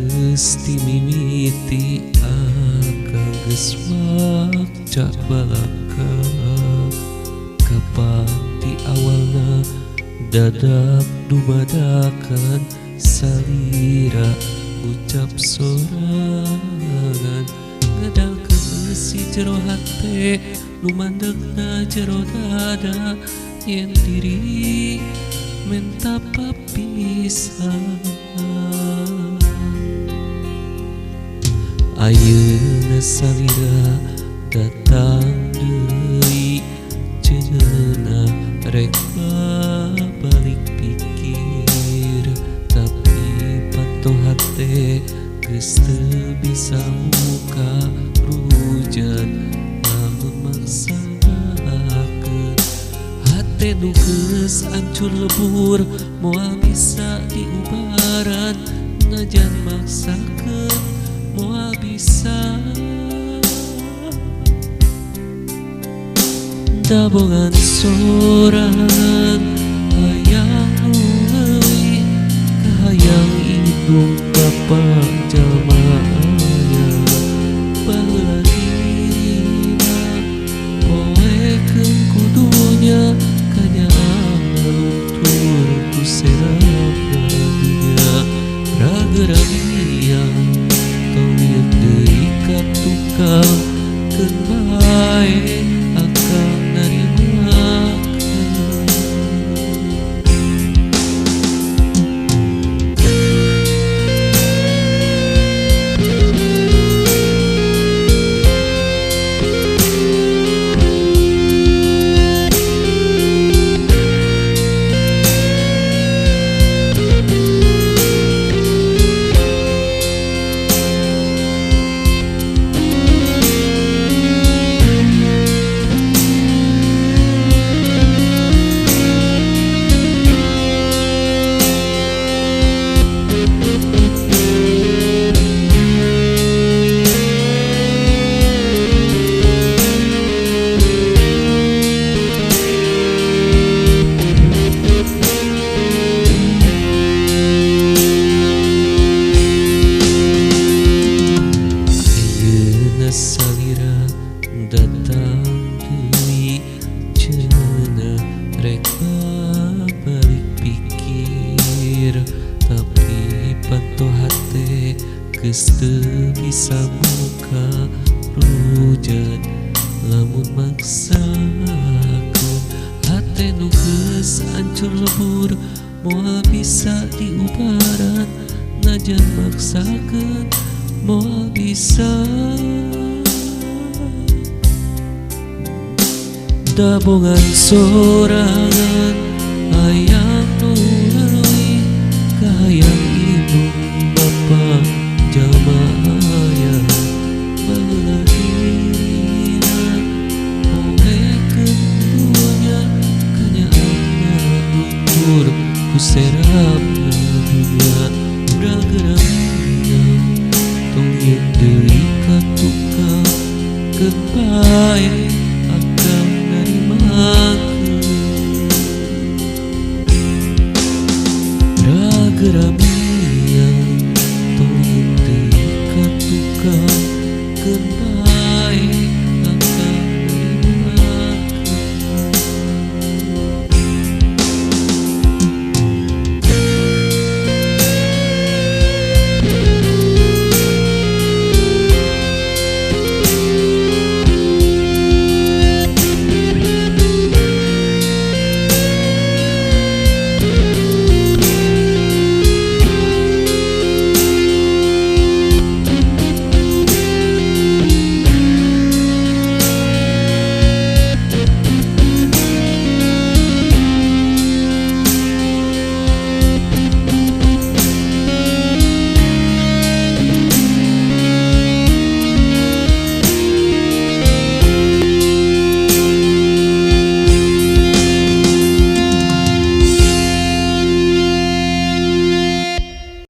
Geus ti mimiti akang geus wakca balaka. Kapan ti awalna dadak dumadakan salira ngucap sorangan. Ngadalkeun si jero hate nu mandegna jero dada yen diri menta papisahan. Ayeuna salira datang deui ceunah rek balik pikir, tapi panto hate geus teu bisa muka rujan lamun maksanakeun. Hate nu geus ancur lebur moal bisa diubaran, najan maksakeun moal bisa. Dabongan sorangan hayang nu leuwih kahayang indung bapa jalma aya. Baheula dirina poekeun ku dunya kanyaah luntur ku serapna dunya. Raga-ragiang tong lieur deui ka tukang keun bae akang narimakeun. Ayeuna salira datang deui ceunah rek balik pikir, tapi panto hate geus teu bisa muka rujan lamun maksakeun. Hate nu geus ancur lebur moal bisa diubaran, najan maksakeun moal bisa. Dabongan sorangan hayang nu leuwih kahayang indung bapa jalma aya. Baheula dirina poekeun dunya kanyaahna luntur ku serapna dunya. Raga-ragiang tong lieur deui ka tukang keun bae.